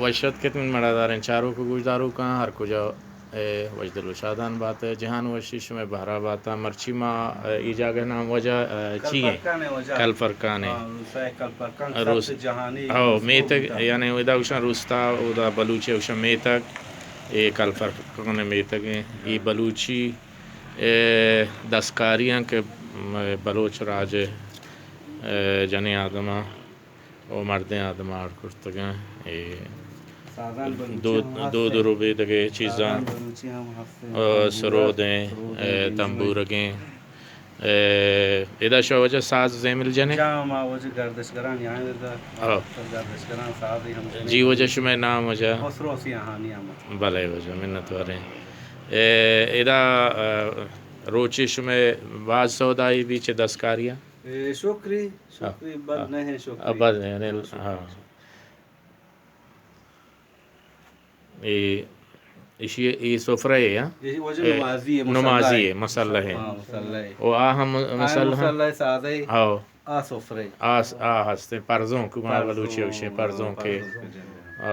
وش اتکت من مڑاداریں چاروک و گوشداروکاں، ہر کجا اے وشدل و شادان بات، جہان وشی شمئے بہرا بات۔ مرچی ما، اے، ای جاگہ نام وجہ، اے، چی ایں؟ کلپرکان ایں وجہ۔ کلپرکان ایں۔ ہاں، روسا کلپرکان روس-، سبز جہانی ہو، مسکوک میتگ، بوتا۔ یعنی ادا گوشاں روستا، ادا بلوچی گوشاں میتگ، اے کلپرکان میتگ ایں۔ ای بلوچی، اے، دستکاری ایں کہ، م، بلوچ راج، اے، جنیں آدماں و مردیں آدم آڑ کرتگاں۔ اے سازان بلوچی دود، ہم ہست دود و انت۔ ربیدگے چیزاں، سازان بلوچی ہم ہست انت۔ آ، تمبورگ، سرودیں، سرودیں اے، گیجو انت۔ تمبورگیں۔ اے، ادا شو وجہ ساز زیمل جنے؟ جا ما وجہ گردشگران یعنی ادا ہاں۔ گردشگران سازی ہم جنے۔ جی وجہ شمئے نام وجہ؟ خسرو سیاہانی احمد۔ بلے وجہ منت واریں۔ اے، ادا، آ، روچی شمئے باز سودائی بی چہ دستکاریاں؟ اے، شکری، شکری، بد نہ ایں، شکری۔ بد نہ ایں، ہاں، شکری۔ ہاں۔ اے، ایشی، اے سفرہ اے، ہاں؟ اے وجہ اے، نمازی اے، نمازی اے، مصلی اے۔ ہاں، مصلی اے۔ او آ ہم آ مصلی، ہاں؟ مصلی سادہ اے۔ ہاں۔ آ سفرہ اے۔ آ س-، آ ہستیں، پرزونک، ما پرزونک، بلوچی گوشیں، ہاں، پرزونک اے۔ پرزونک۔ آ،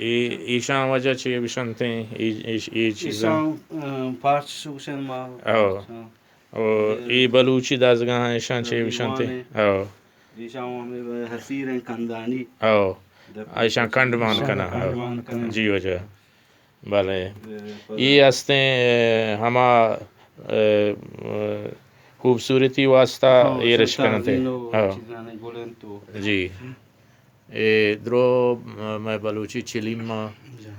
اے، ایشاں وجہ چے بشنتیں، اے، اے، اے چیزاں؟ ایشاں، آ، پارچ شوشن ما۔ ہاں۔ ہاں۔ او، اے بلوچی دزگاں ایشاں چے گوشنت؟ دیوانے۔ او۔ ایشاں ہمے حصیر ایں کندانی۔ او۔ دپ ایشاں کنڈ مان کناں، کنڈ او۔ مان کناں۔ جی وجہ۔ بلے۔ اے، پدا۔ اے ہستیں، اے، ہما، اے، خوبصورتی واسطہ ہاں، اے رش کننت۔ تازین و ہاں۔ چیزانے گل انت تو۔ جی۔ اے درو مئے بلوچی چلیم ءَ، جی۔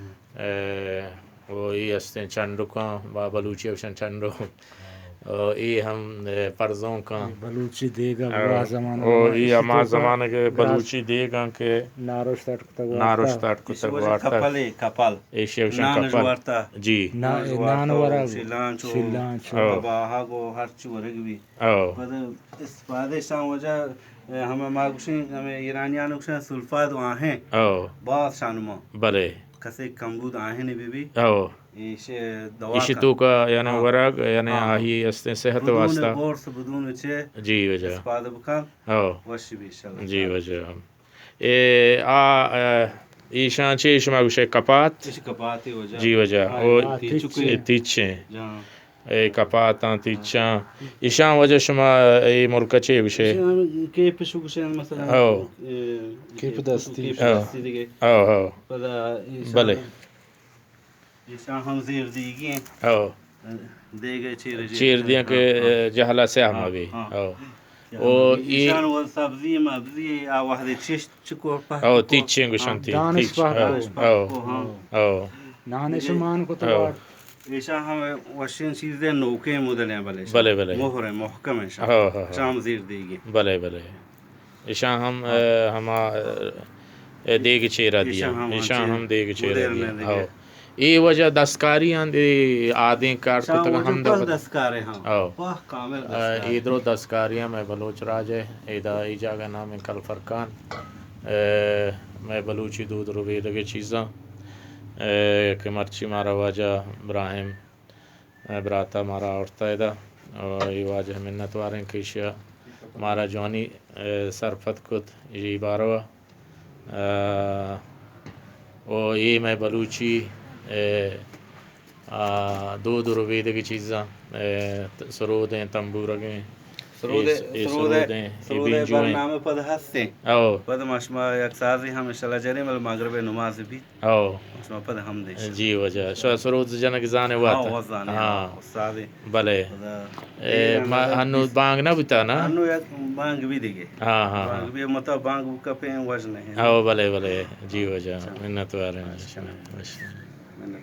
اے، و اے ہستیں چنڈکاں، با بلوچی ءَ گوشن چنڈو۔ و اے ہم، اے، پرزونکاں۔ بلوچی دیگ ءَ او، ہما زمانگ او، ءَ اے ایشی ہما توکا زمانگ ءَ گاس بلوچی دیگاں کہ ناروشت اڈ کتگ وارتا۔ ناروشت اڈ کتگ ایشی وجہ وارتا۔ کپل اے، کپل۔ ایشی ءَ گوشن نان کپل۔ وارتا۔ جی۔ نا-، نان نان وارتا، ورگ، شیلانچ و شیلانچ و۔ او۔ کباہگ و ہرچ ورگ بی۔ او۔ پدا استفادہ شان وجہ، اے، ہمے ما گوشیں، ہمے ایرانیان گوشیں سلفات و آہن۔ او۔ باز شانما۔ بلے۔ کسے کمبود آہن بی بی۔ او۔ ایشی دوا ایشی کن۔ توکا یعنی ہاں۔ ورگ، یعنی ہاں۔ آہی استیں صحت بدون واسطہ۔ قرص، بدون چے جی وجہ۔ استفادہ بکن۔ او۔ وش بی انشاءاللہ۔ جی وجہ۔ اے، آ، اے، ایشاں چے شما گوشے کپات؟ ایش کپاتے وجہ۔ جی وجہ۔ ہاں، او، ہاں، تیچکے۔ تیچیں۔ جی ہاں۔ اے کپاتاں، تیچاں، ایشاں وجہ شما اے ملک ءَ چے گوشے؟ ایشاں کیپ شو گوشن مثلاً۔ او۔ اے، کیپ دستی۔ کیپ او۔ دستی دیگہ۔ او، او۔ پدا ایشاں، بلے۔ ایشاں ہم زیر دیگی ہیں۔ او۔ دیگہ چیر، چیر دیاں کہ ہاں، ہاں۔ جہلا سیاہ ہاں، مبی۔ ہاں۔ او۔ او، ای ایشان و سبزی مبزی آ وہدے چشت چکو پہ او، چکو۔ تیچیں گوشن ہاں، تی، دانش تیچ، پہ او، دانش پہ او، کو، ہاں۔ او۔ نانش مان کو تو او۔ وارت۔ ایشان ہم وشین چیزیں نوکیں مدلیں بلے۔ بلے، بلے۔ مہریں، محکمیں شان۔ ہاں، ہاں، ہاں۔ شام زیر دیگی۔ بلے، بلے۔ ایشان ہم، ہاں۔ اے، ہما، اے، دیگ چیرا دیا۔ ایشان ہم ایشان ہم دیگ چیرا دیا۔ مدرن دیگہ۔ ہاں۔ اے وجہ دستکاری آں، اے آدیں کار ہاں، کتگ وجہ ہم پہ دست-، دستکارے ہاں۔ او۔ پہ کامل اے، دستکارے۔ اے درو دستکاری آں، مئے بلوچ راج ءَ، ادا اے جاگہ نام کلفرکان، اے، مئے بلوچی دود ربیدگے چیزاں، اے، کہ مرچی مارا واجہ ابراہیم، اے، براتا مارا آورتا ادا، او، اے واجہ منت واریں کہ ایشی ءَ مارا جوانی، اے، سرپد کت، اے باروا۔ ءَ، و اے مئے بلوچی، اے، آ، دود و ربیدگی چیزاں، اے، ت-، سرودیں، تمبورگیں، سرود، اے س-، اے سرود، سرودیں، اے سرود بینجوئیں۔ برنامہ پد ہستیں۔ او۔ پد ما شما یک سازے ہم انشاءاللہ جنیں، بلے مغرب نماز بیت۔ او۔ شما پد ہم دیش۔ جی واجہ۔ شما سرود جنگ زانے وات؟ ہاں، وات زانے، ہاں۔ استادے۔ بلے۔ پدا اے، اے، ما، ہنو بانگ نہ بوتا نا؟ ہنو یک بانگ بی دیگہ۔ ہاں، ہاں، بانگ ہاں۔ بی متا بانگ بکپیں وش نہیں۔ او، بلے، بلے۔ جی واجہ۔ اچھا۔ منت واریں۔ اچھا۔ اچھا۔